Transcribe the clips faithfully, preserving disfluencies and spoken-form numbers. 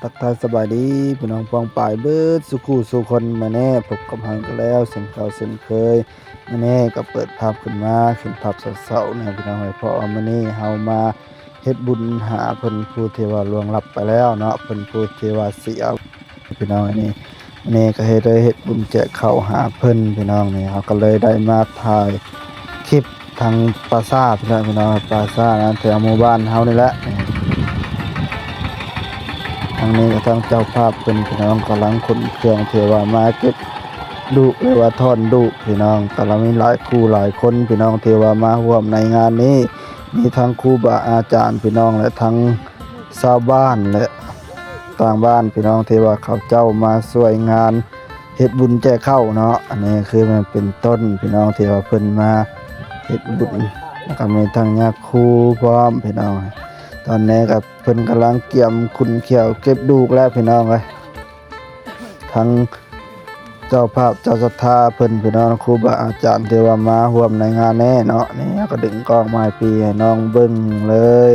ทักทายสบายดีพี่น้องป้องปายเบิดสู่คู่สู่คน มื้อนี้พบกับเฮากันแล้วเช่นเก่าเช่นเคย มื้อนี้ก็เปิดภาพขึ้นมา ขึ้นภาพเช้าๆเนี่ยพี่น้องเอ้ย เพราะว่ามื้อนี้เฮามาเฮ็ดบุญหาเพิ่นผู้ที่ว่าล่วงลับไปแล้วเนาะ เพิ่นผู้ที่ว่าเสีย พี่น้อง อันนี้ อันนี้ก็เฮ็ด ได้เฮ็ดบุญแจกข้าวหาเพิ่นพี่น้อง นี่เฮาก็เลยได้มาถ่ายคลิปทางป่าช้าพี่น้อง พี่น้อง ป่าช้านะ แถวหมู่บ้านเฮานี่แหละ ทางนี้ก็ทางเจ้าภาพเพิ่นพี่น้องกำลังขนเครื่องที่ว่ามาเก็บดูก หรือว่าถอนดูกพี่น้อง กำลังมีหลายคู่หลายคนพี่น้องที่ว่ามาร่วมในงานนี้ มีทั้งครูบาอาจารย์พี่น้อง และทั้งชาวบ้านและต่างบ้านพี่น้องที่ว่าเขาเจ้ามาช่วยงานเฮ็ดบุญแจกข้าวเนาะ อันนี้คือมันเป็นต้นพี่น้องที่ว่าเพิ่นมาเฮ็ดบุญ แล้วก็มีทั้งยาคูพร้อมพี่น้อง ตอนนี้ก็เพิ่นกำลังเตรียมขนเขี้ยวเก็บดูกแล้วพี่น้องเอ้ย ทั้งเจ้าภาพเจ้าศรัทธาเพิ่นพี่น้อง ครูบาอาจารย์ที่ว่ามาร่วมในงานแน่เนาะ นี่ก็ดึงกล้องมาให้พี่ให้น้องเบิ่งเลย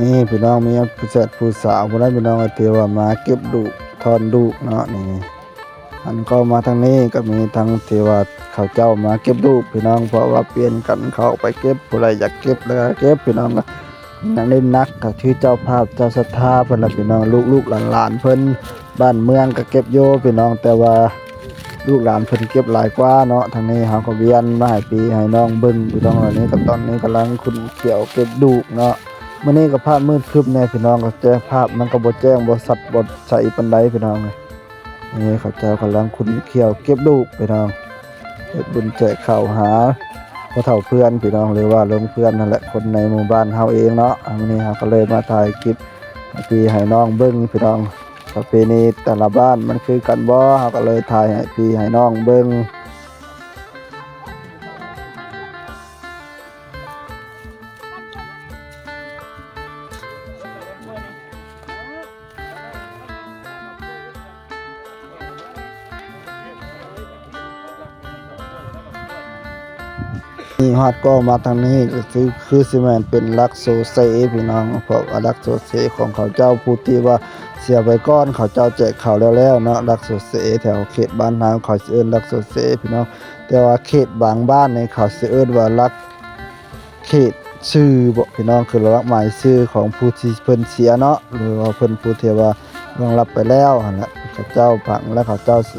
นี่พี่น้อง มีผู้แซดผู้สาวผู้ใดพี่น้องที่ว่ามาเก็บดูกถอนดูกเนาะ นี่หันกล้องมาทางนี้ก็มีทั้งที่ว่าเขาเจ้ามาเก็บดูกพี่น้อง เพราะว่าเปลี่ยนกันเข้าไปเก็บ ผู้ใดอยากเก็บแล้วก็เก็บพี่น้อง ก็ยังได้หนักก็คือเจ้าภาพเจ้าศรัทธาเพิ่นละพี่น้อง ลูกๆหลานๆเพิ่น บ้านเมืองก็เก็บอยู่พี่น้อง แต่ว่าลูกหลานเพิ่นเก็บหลายกว่าเนาะ ทางนี้เฮาก็เวียนมาให้พี่ให้น้องเบิ่งพี่น้อง อันนี้ก็ตอนนี้กำลังขนเขี้ยวเก็บดูกเนาะ มื้อนี้ก็ฟ้ามืดครึ้มแน่พี่น้อง ก็แจ้งภาพมันก็บ่แจ้งบ่ชัดบ่ใสปานใดพี่น้อง นี่เขาเจ้ากำลังขนเขี้ยวเก็บดูกพี่น้อง เฮ็ดบุญแจกข้าวหาพ่อเฒ่าเพื่อนพี่น้อง หรือว่าลุงเพื่อนนั่นแหละ คนในหมู่บ้านเฮาเองเนาะ มื้อนี้เฮาก็เลยมาถ่ายคลิปให้พี่ให้น้องเบิ่งพี่น้อง ประเพณีแต่ละบ้านมันคือกันบ่ เฮาก็เลยถ่ายให้พี่ให้น้องเบิ่ง นี่ฮอดก็มาทางนี้ก็คือ คือสิแม่นเป็นหลักโซเซพี่น้อง เพราะว่าหลักโซเซของเขาเจ้าผู้ที่ว่าเสียไปก่อน เขาเจ้าแจกข้าวแล้วๆเนาะ หลักโซเซแถวเขตบ้านเฮาเขาสิเอิ้นหลักโซเซพี่น้อง แต่ว่าเขตบางบ้านนี่เขาสิเอิ้นว่าหลัก เขตชื่อบ่พี่น้อง คือหลักหมายชื่อของผู้ที่เพิ่นเสียเนาะ หรือว่าเพิ่นผู้ที่ว่าล่วงลับไปแล้วหั่นแหละ เขาเจ้าฝังแล้วเขาเจ้าสิ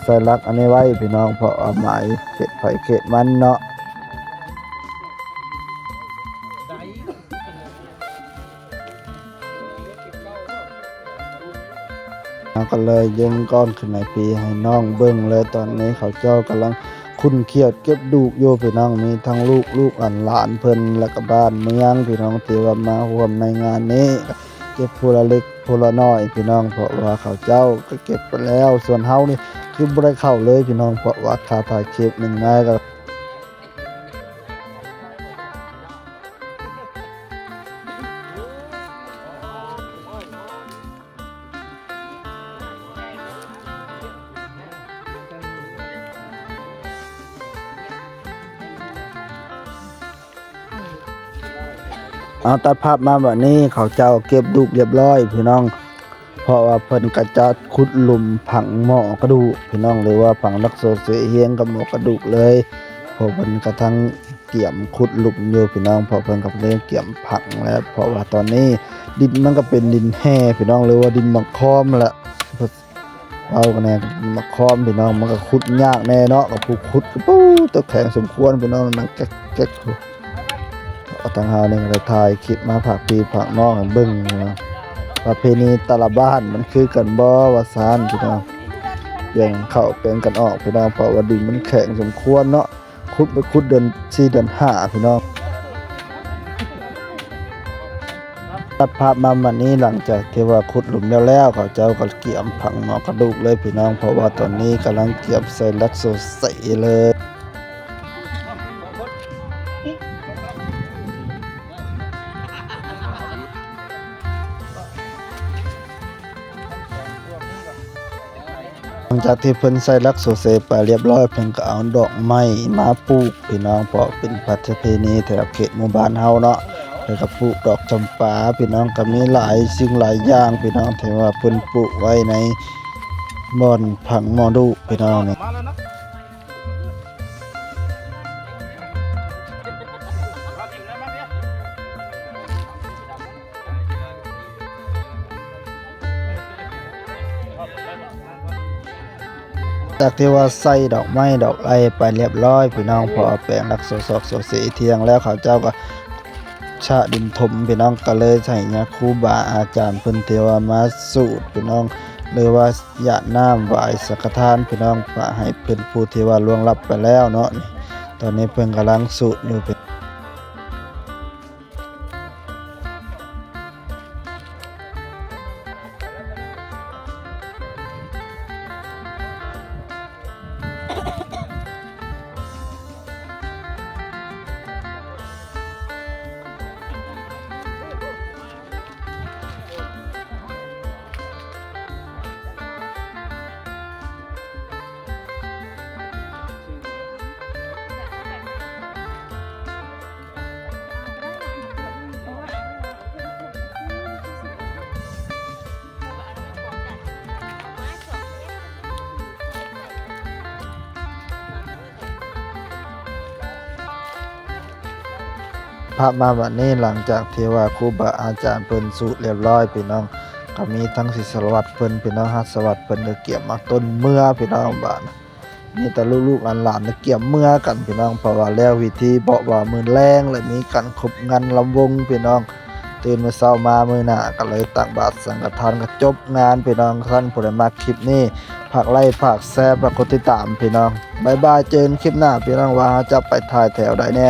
ใส่หลักอันนี้ไว้พี่น้อง เพราะว่าหมายเขตไผเขตมันเนาะ เฮาก็เลยยกก้อนขึ้นให้พี่ให้น้องเบิ่งเลย ตอนนี้เขาเจ้ากำลังขนเขี้ยวเก็บดูกอยู่พี่น้อง มีทั้งลูก ลูกหลานเพิ่น แล้วก็บ้านเมืองพี่น้องที่ว่ามาร่วมในงานนี้ เก็บผู้ละเล็กผู้ละน้อยพี่น้อง เพราะว่าเขาเจ้าก็เก็บไปแล้ว ส่วนเฮานี่คือบ่ได้เข้าเลยพี่น้อง เพราะว่าค่าถ่ายคลิปหนึ่งไม้ก็ เอาตัดภาพมาแบบนี้ เขาเจ้าเก็บดูกเรียบร้อยพี่น้อง เพราะว่าเพิ่นก็จะขุดหลุมฝังหมอกระดูกพี่น้อง หรือว่าฝังหลักโซเซเฮียงกับหมอกระดูกเลย เพราะเพิ่นกระทั่งเตรียมขุดหลุมอยู่พี่น้อง เพราะเพิ่นก็เริ่มเตรียมฝังแล้ว เพราะว่าตอนนี้ดินมันก็เป็นดินแห่พี่น้อง หรือว่าดินหมากคอมแหละ เอากันแน่ หมากคอมพี่น้อง มันก็ขุดยากแน่เนาะ กับผู้ขุดก็ปู๊ดตัวแข็งสมควรพี่น้อง นั่งแก๊กๆ เอาทางเฮานี่ก็ได้ถ่ายคลิปมาฝากพี่ฝากน้องให้เบิ่งนะ ประเพณีแต่ละบ้านมันคือกันบ่ว่าซั่นพี่น้อง แบ่งเข้าแบ่งกันออกพี่น้อง เพราะว่าดินมันแข็งสมควรเนาะ ขุดไปขุดเดือนสี่เดือนห้าพี่น้อง ตัดภาพมาวันนี้หลังจากที่ว่าขุดหลุมแล้วๆ เขาเจ้าก็เตรียมฝังหมอกระดูกเลยพี่น้อง เพราะว่าตอนนี้กำลังเตรียมใส่หลักโซเซเลย หลัง จากที่เพิ่นใส่หลักโสเสไปเรียบร้อย เพิ่นก็เอาดอกไม้มาปลูกพี่น้อง เพราะเป็นประเพณีแถวเขตหมู่บ้านเฮาเนาะ เพิ่นก็ปลูกดอกจำปาพี่น้อง ก็มีหลายสิ่งหลายอย่างพี่น้อง ที่ว่าเพิ่นปลูกไว้ในบ่อนผังหมอดูพี่น้องนี่ จากที่ว่าใส่ดอกไม้ดอกอะไรไปเรียบร้อยพี่น้อง พอแปรงรักโสศกโสเสเที่ยงแล้ว เขาเจ้าก็ชะดินถมพี่น้อง ก็เลยใส่เนี่ยครูบาอาจารย์เพิ่นที่ว่ามาสูตรพี่น้อง หรือว่าหยาดน้ำไหว้สังฆทานพี่น้อง พระให้เพิ่นผู้ที่ว่าล่วงลับไปแล้วเนาะนี่ ตอนนี้เพิ่นกำลังสูตรอยู่พี่ พระมาบัดนี้ หลังจากที่ว่าครูบาอาจารย์เพิ่นสูตรเรียบร้อยพี่น้อง ก็มีทั้งศิษย์สารวัตรเพิ่นพี่น้อง หัดสารวัตรเพิ่นก็เกียมมาต้นเมือพี่น้อง บาดนี้มีแต่ลูกๆหลานๆเนี่ยเกียมเมือกันพี่น้อง เพราะว่าแล้วพิธี เพราะว่ามื้อแลงและมีการครบงานลำวงพี่น้อง ตื่นมื้อเช้ามามื้อหน้าก็เลยตักบาตรสังฆทานก็จบงานพี่น้อง ท่านผู้ใดมักคลิปนี้ ฝากไลค์ฝากแชร์ฝากกดติดตามพี่น้อง บ๊ายบาย เจอกันคลิปหน้าพี่น้อง ว่าเราจะไปถ่ายแถวใดแน่